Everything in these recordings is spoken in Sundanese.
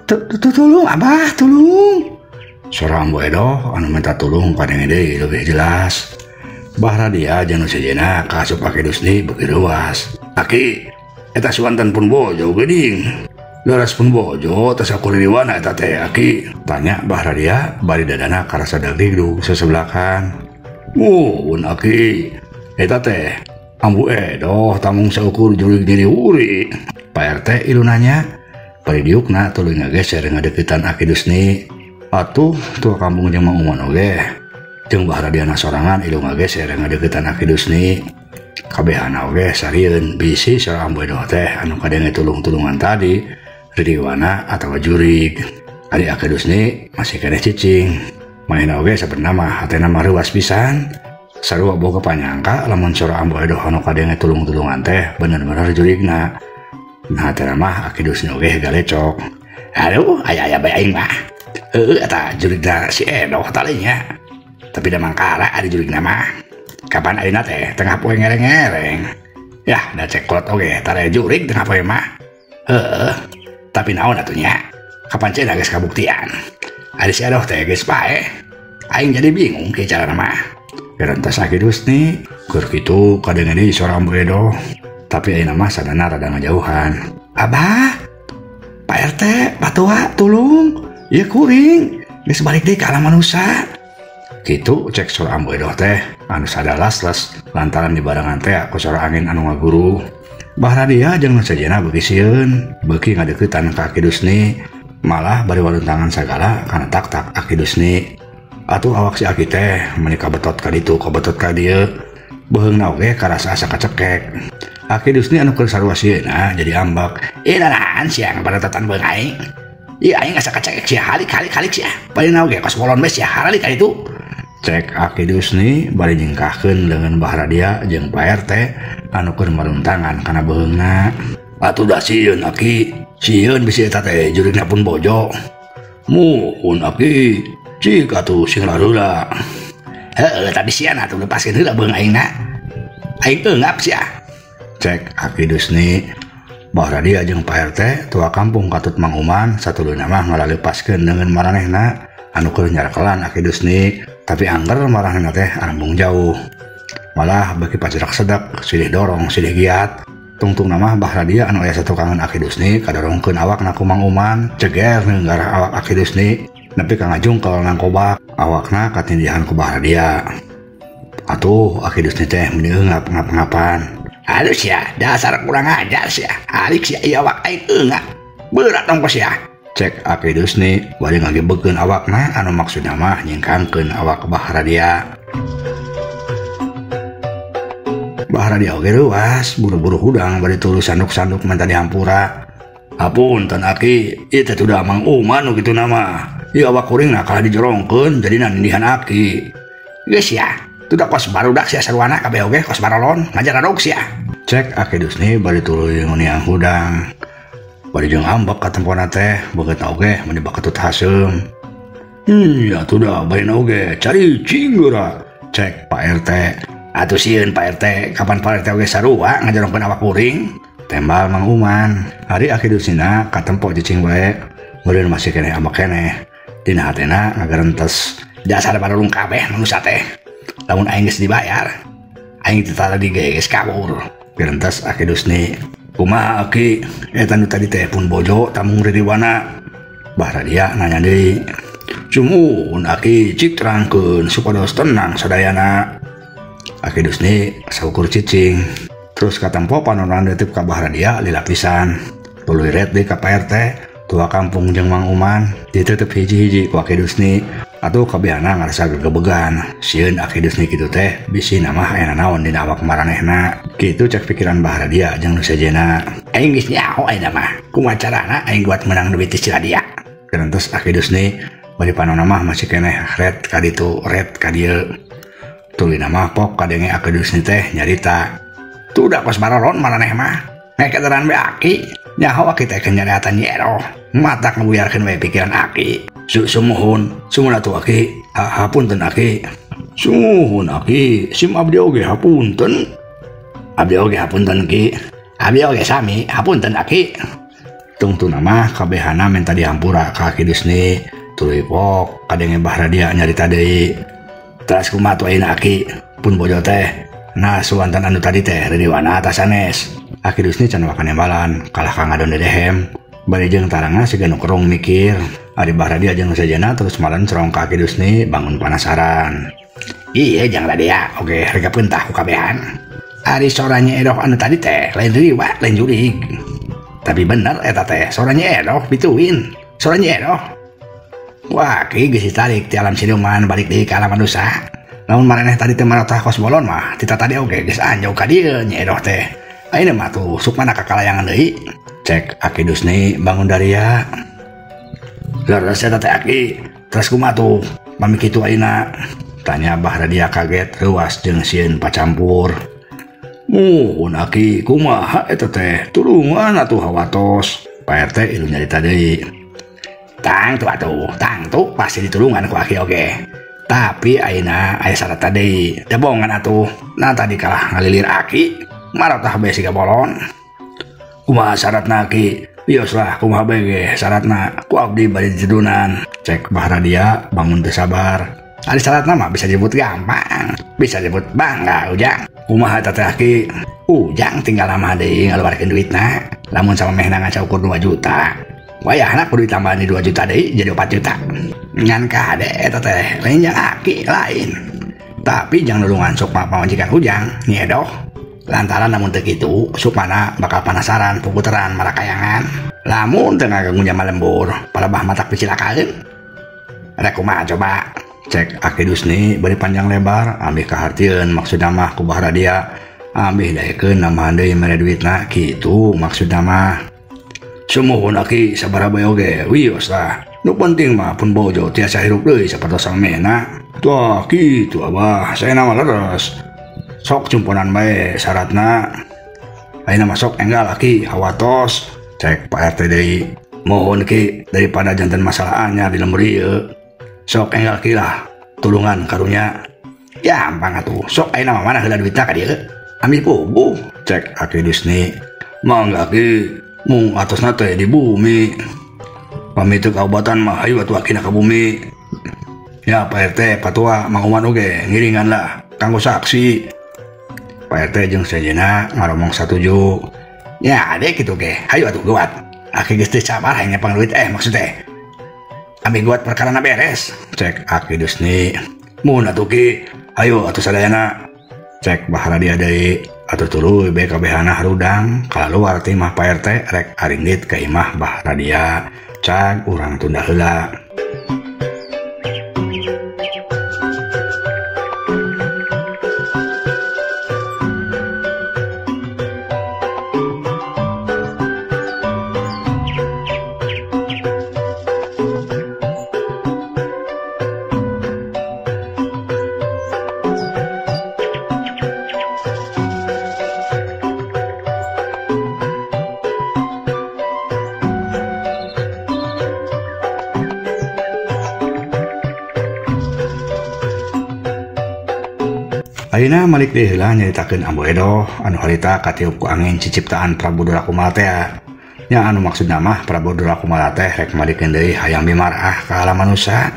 Tulung abah, tulung. Suara Ambu Edoh anu minta tulung kadenge deui leuwih jelas. Bah Radia jeung nu sejenna kaasup Aki Dusni beuki reuas. Aki, eta suanten pun bojo geuning. Leres pun bojo teh sakuririwana eta teh aki. Tanya Bah Radia bari dadana karasa dagdigdug sesebelakan. Muhun aki, eta teh Ambu Edoh tamung saukur jurig diri wuri. Pak RT ilu nanya, bari diukna tuluy ngageser ngadeukeutan Aki Dusni. Atuh tua kampung jeung Mang Uman oge. Jeung Bah Radiana sorangan ilu ngageser ngadeukeutan Aki Dusni. Kabehana oge sarieun bisi sora Ambu Edoh teh anu kadenge tulung-tulungan tadi ririwana atawa jurig. Ari Aki Dusni masih keneh cicing. Manehna oge sabenerna mah hatena mah reuas pisan. Sarua boga panyangka lamun sora Ambu Edoh anu kadenge tulung-tulungan teh bener-bener jurigna. Nah hatena mah Aki Dusni oge galecok. Aduh, aya-aya bae aing mah. Heueuh eta jurigna si Edoh talinya. Tapi da mangkara ari jurigna mah. Kapan ayeuna teh tengah poe ngereng-ngereng. Yah, da ceklot oge tare jurig tengah poe mah. Heueuh. Tapi naon atuh nya? Kapan cenah geus kabuktian. Ari si Edoh teh geus paeh. Aing jadi bingung kieu carana mah. Gerentas Aki Dusni, keur kitu kadenge deui sora Ambu Edoh. Tapi ayeuna mah sadana rada ngajauhan. Abah, Pak RT, Pak Tua, tulung. Ieu kuring geus balik deui ka alam manusia. Kitu cek sora Ambu Edoh teh anu sadalas-las lantaran dibarengan teh ku sora angin anu ngaguru. Bah Radia jeung nu sejenna beuki sieun, beuki ngadeuketan ka Aki Dusni, malah bari waluntangan sagala kana tak-tak Aki Dusni. Atuh awak si Aki teh meuni kabetot ka ditu kabetot ka dieu, beuheungna oge karasa asa kacekek. Aki Dusni anu keur sarua sieuna jadi ambek. Ih nanahan sia ngabaretetan beung aing. Ih aing asa kacekek sia halik-halik-halik sia. Paling oge kos wolon we sia haralik ka ditu. Cek Aki Dusni bari nyingkahkeun leungeun Bah Radia jeung Pak RT anu keur maruntangan kana beuheungna. Atuh da sieun Aki, sieun bisi eta teh jurigna pun bojo. Muhun Aki, cik atuh sing lareula. Heueuh tapi sieun atuh lepaskeun heula beuheung aingna. Aing eungap sia. Cek Aki Dusni. Bah Radia jeung Pak RT tua kampung katut Mang Uman satuluyna mah ngalalepaskeun leungeun maranehna anu keur nyarakelan Aki Dusni. Tapi angger maranehna teh arembung jauh. Malah beuki pacerak sedek, silih dorong, silih giat. Tungtungna mah Bah Radia anu aya satukangan Aki Dusni kadorongkeun awakna ku Mang Uman, ceger neunggarah awak Aki Dusni nepi ka ngajungkel nangkobak, awakna katindihan ku Bah Radia. Atuh Aki Dusni teh meuni eungap ngap-ngapan. Aduh sia, dasar kurang ajar sia. Alik sia ieu awak aing eungap. Berat ongkos sia. Cek Aki Dusni bari ngagebekeun awakna anu maksudna mah nyingkangkeun awak Bah Radia. Bah Radia oge reuas, buru-buru hudang bari tuluy sanduk-sanduk menta dihampura. Hapunten Aki, ieu teh udah Mang Uman nu kituna mah. Ieu awak kuringna kalah dijorongkeun jadina nindihan Aki. Geus sia, tuh kos barudak sia sarwana kabeh oge kos barolon ngajaradog sia. Cek Aki Dusni bari tuluy nguniang hudang. Bari jeung ambek ka tempona teh beungeutna oge meuni baketut haseum. Atuh da barina oge caricing geura. Cek Pak RT. Atuh sieun Pak RT, kapan Pak RT oge sarua ngajorongkeun awak kuring? Tembal Mang Uman. Ari Aki Dusnina katempo cicing wae, meureun masih keneh ambek keneh. Dina hatena ngagerentes. Dasar barulung kabeh manusa teh. Lamun aing geus dibayar, aing teh tadi geus kabur. Gerentes Aki Dusni. Kumaha Aki, eta nu tadi teh pun bojo tamung ririwana. Bah Radia nanya deui. Sumuhun Aki, cik terangkeun supados tenang sadayana. Aki Dusni saukur cicing. Terus katempo panonan deuteup ka Bah Radia lila pisan. Tuluy ret deui ka Pak RT, tua kampung jeung Mang Uman ditutup hiji-hiji ku Aki Dusni. Atuh kabehana ngarasa gegebegan. Sieun Aki Dusni kitu teh bisi mah aya nanaon dina awak maranehna. Kitu cek pikiran Bah Radia jeung nu sejenna. Aing geus nyaho ayeuna mah. Kumaha carana aing buat menang duit ti si Radia. Gerentos Aki Dusni bari panona mah masih keneh ret ka ditu ret ka dieu. Tulina mah pok kadenge Aki Dusni teh nyarita. Tuh kos barolon maraneh mah. Ngeketeran be Aki. Nyaho Aki teh kenyariatan nyero. Matak ngebuyarkeun we pikiran Aki. Sumuhun, sumuhun atuh Aki, hapunten Aki. Sumuhun Aki, sim abdi oge hapunten. Abdi oge hapunten Ki. Abdi oge sami hapunten Aki. Tungtuna mah kabehana menta dihampura ka Aki Dusni. Tuluy pok kadenge Bahradia nyarita deui. Teras kumaha tuh ayeuna Aki pun bojo teh. Nah suwantan anu tadi teh ririwana atasanes. Aki Dusni can wakan nembalan kalah ka ngadon dedehem. Bari jeung tarangna siga nu kerung mikir. Ari Bahradia jeung sejena terus malencrong ka Aki Dusni bangun panasaran. Iya jang Radia, oke harga pentah ku kabehan. Ari soranya Edoh anu tadi teh lain riwa lain jurig. Tapi bener eta teh soranya Edoh bituin. Soranya Edoh. Wah, ki geus ditarik ti alam siluman balik deui ka alam manusa. Lamun maraneh tadi teh marotah kos bolon mah, tita tadi oge geus anjog ka dieu Nyi Edoh teh. Ayeuna mah tuh sukmana kakalayangan deui. Cek Aki Dusni bangun daria. Leres eta teh Aki, terus kumaha tuh? Pami kitu ayeuna? Tanya Bahradia kaget reuas jeung sieun pacampur. Muhun Aki, kumaha eta teh? Tulungan atuh hawatos. Pak RT ilu nyarita deui. Tang tuh atuh, tang tuh pasti ditulungan ku Aki oge. Tapi ayeuna aya syarat deui. Debongan atuh. Nah tadi kalah ngalilir Aki, marotah bae siga bolon. Kumaha syaratna Aki? Wios lah kumaha bae ge syaratna. Ku abdi bari ditudunan. Cek Bahradia bangun teu sabar. Ari syaratna mah bisa disebut gampang, bisa disebut bangga Ujang. Kumaha eta teh Aki? Ujang tinggal lama deui ngaluarkeun duitna. Lamun sama mehna ngaca ukur 2 juta. Wayahna kudu ditambahan di 2 juta deui jadi 4 juta. Ngan kade eta teh lain jang Aki lain. Tapi jangan nulungan sukma pamajikan Ujang Nyi Edoh. Lantaran lamun teu kitu sukmana bakal panasaran puputeran marakayangan. Lamun teu ngaganggu jama lembur palebah matak picilakaeun. Rek kumaha coba? Cek Aki Dusni bari panjang lebar ambih kahartieun maksudna mah ku Bahradia ambih daekeun nambahan deui mere duitna kitu maksudna mah. Sumuhun Aki sabaraha bae oge wios lah. Nu penting mah pun bojo tiasa hirup deui sapertos samemehna. Tah kitu abah, saena mah leres. Sok cumponan bae syaratna. Ayeuna mah sok enggal Aki hawatos. Cek Pak RT deui. Mohon Ki daripada janten masalah anyar di lembur ieu. Sok enggal Ki lah tulungan karunya. Gampang atuh. Sok ayeuna mah mana heula duitna ka dieu? Ambil puguh. Cek Aki Dusni. Mangga Ki, mung atosna teh di bumi. Pami teu kaobatan mah hayu atuh Aki na ka bumi. Ya Pak RT, Patua, Mang Uman oge ngiringan lah kanggo saksi. Pak RT jeung sejenna ngaromong satuju. Ya ade kitu ge, hayu atuh geuat. Aki geus teu sabar hayang nyepang duit maksud teh. Ambil guat perkara na beres. Cek Aki Dusni. Mun atuh Ki, hayu atuh sadayana. Cek Bahradia deui. Atuh tuluy bae kabehana harudang kalaluar ti imah Pak RT rek arindit ka imah Bahradia. Cag urang tunda heula. Ayeuna malik deui heula nyaritakeun Ambu Edoh anu harita katiup ku angin ciciptaan Prabu Durakumala teh. Nya anu maksudna mah Prabu Durakumala teh rek malikeun deui hayam bimarah ka alam manusa.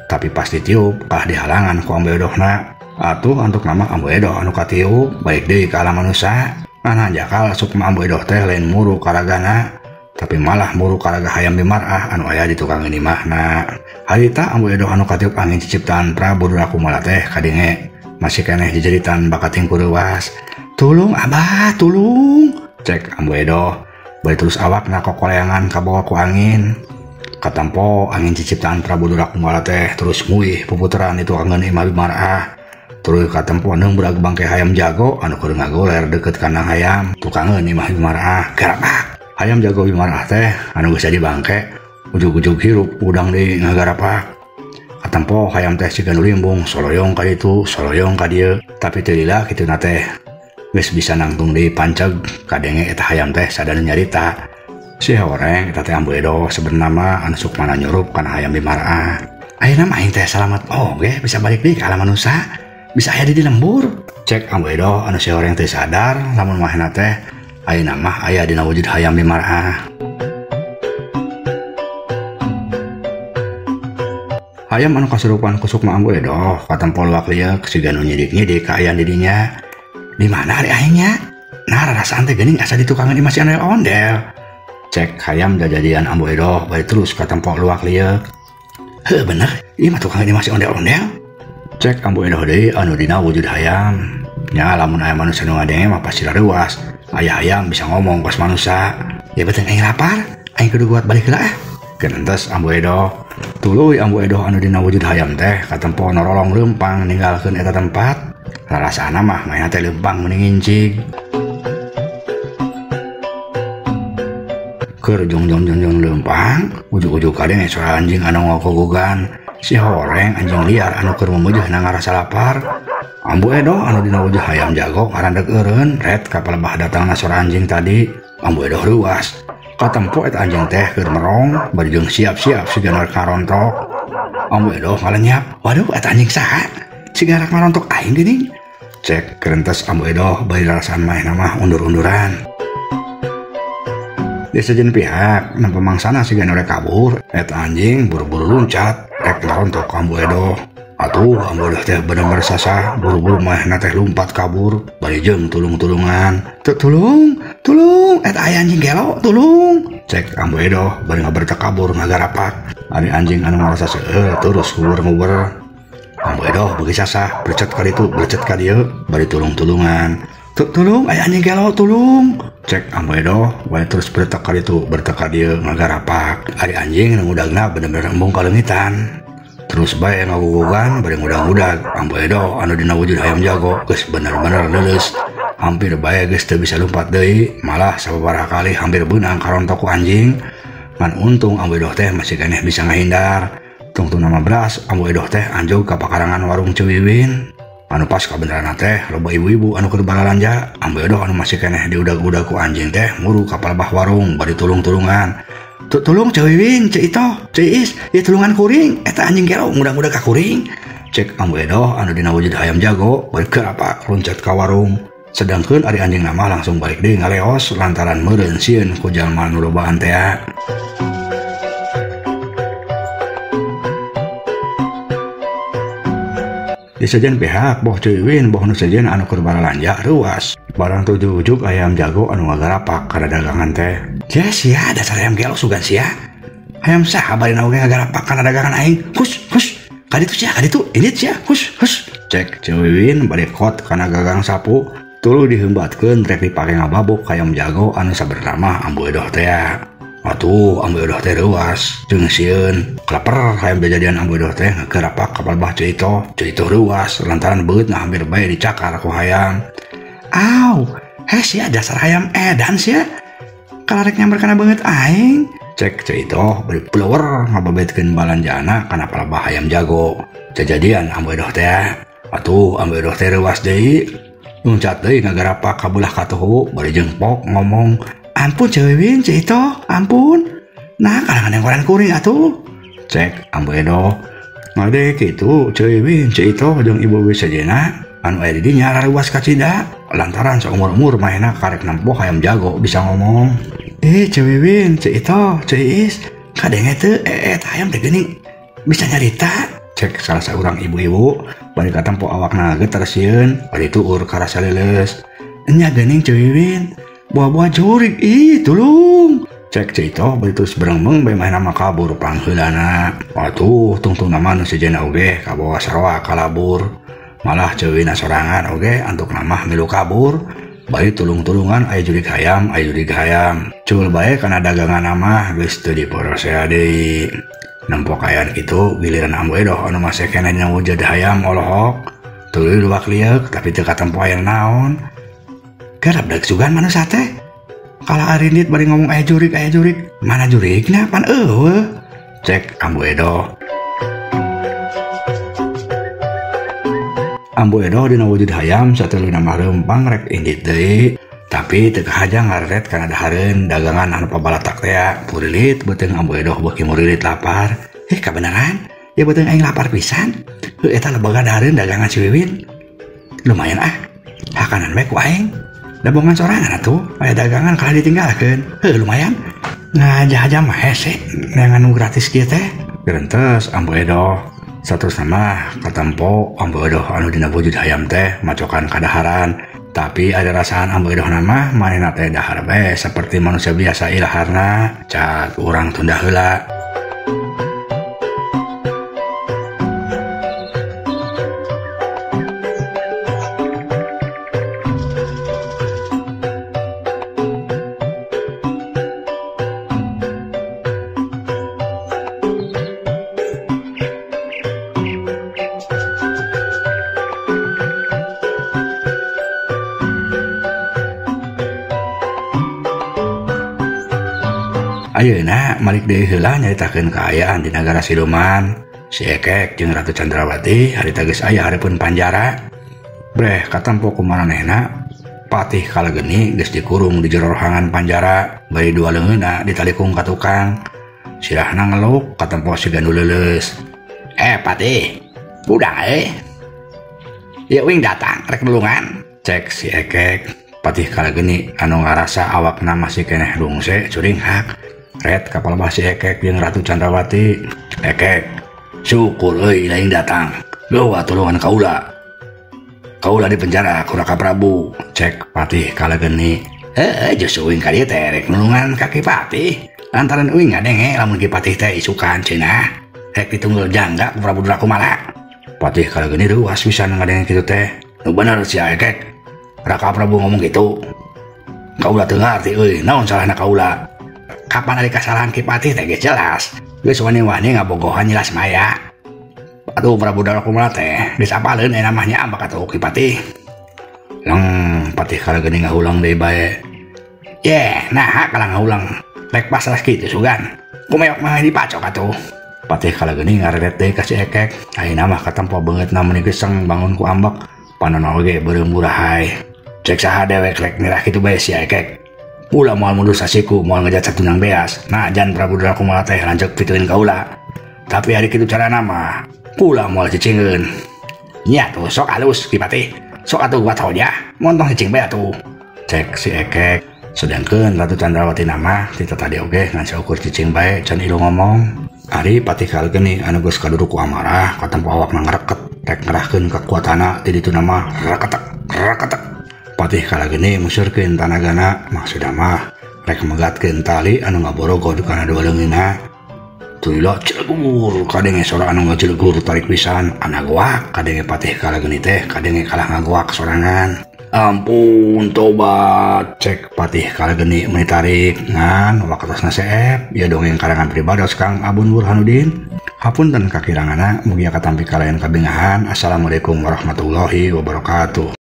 Tapi pas ditiup kalah dihalangan ku Ambu Edohna. Atuh antuk nama Ambu Edoh anu katiup balik deui ka alam manusa. Ngan hanjakal sukma Ambu Edoh teh lain muru karagana, tapi malah muru karaga hayam bimarah anu aya di tukang imahna. Harita Ambu Edoh anu katiup angin ciciptaan Prabu Durakumala teh kadenge masih keneh jejeritan bakating kureuwas. Tulung abah, tulung. Cek Ambu Edoh bari terus awakna kokoleangan kabawa ku angin. Katampo angin ciciptaan Prabu Durakumala teh terus muih puputeran di tukangeun imah bimarah. Tuluy katempo neung budak bangke hayam jago anu keur ngagoler deukeut kandang hayam tukangeun imah bimarah. Garapak. Hayam jago bimarah teh anu geus jadi bangke ujug-ujug hirup udang deui ngagarapak. Katempo hayam teh siga nu limbung soloyong ka ditu soloyong ka dieu, tapi teu lila kituna teh geus bisa nangtung deui panceg kadenge eta hayam teh sadanu nyarita. Si horeng eta teh Ambu Edoh sebenarna mah anu sukmana nyurup kana hayam bimarah. Ayeuna mah aing teh salamet oge bisa balik deui ka alam manusa, bisa aya di lembur. Cek Ambu Edoh anu si horeng teh sadar lamun mahna teh ayeuna mah aya dina wujud hayam bimarah. Hayam anu kasurupan ku sukma Ambu Edoh katempo luak lieuk siga nu nyidik-nyidik kaayaan di dinya. Di mana ari aingnya? Nah rarasaan teh geuning asa di tukangan imah si ondel-ondel. Cek hayam jajadian Ambu Edoh bari terus katempo luak lieuk. Heuh bener, ieu mah tukangan imah si ondel-ondel. Cek Ambu Edoh deui anu dina wujud hayam. Nya lamun aya manusia nu ngadenge mah pasti rareuwas. Aya hayam bisa ngomong kos manusia. Ya beuteung aing lapar, aing kudu kuat balik heula ah. Genentes Ambu Edoh. Tuluy Ambu Edoh anu dina wujud hayam teh katempo norolong leumpang ninggalkeun eta tempat. Rarasana mah mainna teh leumpang mending ngincig. Keur jong-jong-jong leumpang, ujug-ujug kadenge suara anjing anu ngogogogan. Si horeng anjing liar anu keur memeujeuh ngarasa lapar. Ambu Edoh anu dina wujud hayam jago ngarandeg eureun ret ka palebah datangna suara anjing tadi. Ambu Edoh reuas. Katempo eta anjing teh keur merong bari jeung siap-siap siga rek ngarontok. Ambu Edoh ngalenyap, waduh eta anjing saha? Siga rek ngarontok aing geuning. Cek kerentes Ambu Edoh bari rarasaan manehna mah undur-unduran. Di sejen pihak nempo mangsana siga rek kabur, eta anjing buru-buru luncat rek ngarontok Ambu Edoh. Atuh Ambu Edoh teh bener-bener sasah, buru-buru manehna teh lumpat kabur bari jeung tulung-tulungan. Tulung, tulung, eta aya anjing gelo, tulung. Cek Ambu Edoh bari ngaberta kabur ngagarapak. Ari anjing anu ngarasa seueur terus nguber-nguber. Ambu Edoh beuki sasah, blecet ka ditu, blecet ka dieu, bari tulung-tulungan. Tulung, aya anjing gelo, tulung. Cek Ambu Edoh bari terus bertek ka ditu, bertek ka dieu ngagarapak. Ari anjing nu ngudagna bener-bener embung kaleungitan. Terus bae ngagugugan bari ngudag-ngudag. Ambu Edoh anu dina wujud hayam jago geus bener-bener leuleus. Hampir bae geus teu bisa lumpat deui, malah sababaraha kali hampir beunang karontok ku anjing. Ngan untung Ambu Edoh teh masih keneh bisa ngahindar. Tungtungna mah beras, Ambu Edoh teh anjog ka pakarangan warung Cewiwin. Anu pas kabeneranna teh loba ibu-ibu anu keur balalanja. Ambu Edoh anu masih keneh diudag-udag ku anjing teh muru ka palebah warung bari tulung-tulungan. Tulung Cewiwin, Ceu Itoh, Ceu Iis, ieu tulungan kuring, eta anjing gelo ngudag-ngudag ka kuring. Cek Ambu Edoh anu dina wujud hayam jago bari kerapak loncat ka warung. Sedangkeun ari anjing mah langsung balik deui ngaleos lantaran meureun sieun ku jalma nu lobaan teh. Di sejen pihak boh Cewiwin boh nu sejen anu keur balalanja reuas. Barang tujuh-ujug ayam jago anu ngagarapak kana dagangan teh. Sia sia dasar ayam gelo sugan sia. Hayam saha bari oge ngagarapak kana dagangan aing. Hus hus. Kaditu sia kaditu ini sia hus hus. Cek Cewiwin bari kot kana gagang sapu. Tuluy diheumbatkeun rek dipake ngababok hayam jago anu sabenerna mah Ambu Edoh teh. Atuh Ambu Edoh teh reuas jeung sieun. Kalaper hayam jajadian Ambu Edoh teh ngagarapak ka palebah Ceu Itoh. Ceu Itoh reuas lantaran beutna hampir bae dicakar ku hayam. Aw, heh sia dasar hayam edan sia. Kalarek nyamper kana beungeut aing. Cek Ceu Itoh bari plewer ngababetkeun balanjana kana palebah hayam jago. Jajadian Ambu Edoh teh. Atuh Ambu Edoh teh reuas deui. Luncat deui ngagarapak ka beulah katuhu bari jeung pok ngomong, "Ampun Cewiwin, Ceu Itoh, ampun. Nah, kalangan yang koran kuring atuh." Cek Ambu Edoh. Ngade kitu Cewiwin, Ceu Itoh jeung ibu sejena anu aya di dinya rareuwas kacida lantaran saumur-umur manehna karek nempo hayam jago bisa ngomong. Cewiwin, Ceu Itoh, Ceu Iis, kadenge teu eta hayam teh geuning bisa nyarita. Cek salah seorang ibu-ibu bari katempo awakna geter sieun bari tuur karasa leuleus. Nya geuning Cewiwin, buah-buah jurig ih tulung. Cek Ceu Itoh bari terus berengmeng bae manehna mah kabur pangheulana. Atuh tungtungna mah nu sejenna oge kabawa saroa kalabur. Malah Cewiwina sorangan oge antukna mah milu kabur. Bari tulung-tulungan aya jurig hayam, aya jurig hayam. Cul bae kana dagangan mah geus teu diporosea deui. Nempo kaayaan kitu giliran Ambu Edoh anu masih keneh dina wujud hayam olohok. Tuluy luak lieuk tapi teu katempo aya naon. Garap deuk sugan manusa teh. Kalah arindit bari ngomong aya jurig, aya jurig. Mana jurigna pan eueuh. Cek Ambu Edoh. Ambu Edoh dina wujud hayam satuluyna mah leumpang rek indit deui. Tapi teu kahaja ngaret kana dahareun dagangan anu pabalatak teh. Purilit beuteung Ambu Edoh beuki murilit lapar. Kabeneran, ya beuteung aing lapar pisan. Heuh eta leboga dahareun dagangan si Wiwin. Lumayan ah. Hakanan bae ku aing. Dabongan sorangan atuh, aya dagangan kalah ditinggalkeun. Heuh lumayan. Ngajahaja mah hese neangan nu gratis kieu teh. Gerentes Ambu Edoh. Saterusna mah katempo Ambu Edoh anu dina wujud hayam teh macokan kadaharan. Tapi ada rasaan Ambu Edoh nama manehna teh dahar bae seperti manusia biasa ilaharna. Cak urang tunda heula. Ayeuna malik deui heula nyaritakeun kaayaan di nagara siluman. Si Ekek jeung Ratu Chandrawati harita geus aya hareupeun panjara. Breh katempo ku maranehna Patih Kalageni geus dikurung di jero rohangan panjara bari dua leungeunna ditalikung ka tukang. Sirahna ngeluk katempo si Gandu leuleus. Patih, budak euy. Ieu uing datang rek nulungan. Cek si Ekek. Patih Kalageni anu ngarasa awakna masih keneh rungse curinghak. Red kapal bah si Ekek jeung Ratu Chandrawati. Ekek, syukur euy lain datang. Gawa tulungan kaula. Kaula di penjara ku Raka Prabu. Cek Patih Kalageni. Heuh, justru uing ka dieu teh rek nulungan ka Ki Patih. Lantaran uing ngadenge lamun Ki Patih teh isukan cenah. Rek ditunggul jangga ku Prabu Drakumala. Patih Kalageni ruas pisan ngadenge kitu teh. Nu bener si Ekek. Raka Prabu ngomong gitu. Kaula teu ngarti euy, naon salahna kaula? Kapan ada kesalahan Ki Patih teh geus jelas. Geus wani-wani ngabogohan nyilas maya. Aduh Prabu Drakumala teh geus apaleun aya namanya ambak atuh Ki Patih. Leng Patih Kalageni ngahulang deui bae. Ye, naha kalah ngahulang. Rek pasrah kitu sugan. Kumeok mah dipacok atuh. Patih Kalageni ngareret deui ka si Ekek. Ayeuna mah katempo beungeutna meuni geseng bangun ku ambek. Panonna oge beureum burahay. Cek saha dewek rek nyerah kitu bae si Ekek. Pula moal mundur sasiku moal ngejat satunang beas. Nah jan Prabu Drakumala teh lanceuk pituin kaula. Tapi hari kitu carana mah kula moal cicingeun. Nya tuh sok alus Ki Patih. Sok atuh buat hoja montong cicing bae atuh. Cek si Ekek. Sedangkeun Ratu Chandrawati nama ti tadi oge ngan saukur cicing bae can ilu ngomong. Ari Patih Kalageni anu geus kaduruk ku amarah katempo awakna ngareket rek ngerahkeun kakuatanna ti ditu nama raketek raketek. Patih Kalageni musurkeun tanagana maksudna mah rek megatkeun tali anu ngaborogod kana dua leungeunna. Tulila celegur kadenge sora anu ngajelegur tarik pisan anagoak kadenge Patih Kalageni teh kadenge kalah ngagoak sorangan. Ampun tobat cek Patih Kalageni meuni tarik ngan waktosna seep ieu dongeng karangan pribados Kang Abun Burhanuddin. Hapunten kakiranganna mugia katampi kalayan kabingahan. Assalamualaikum warahmatullahi wabarakatuh.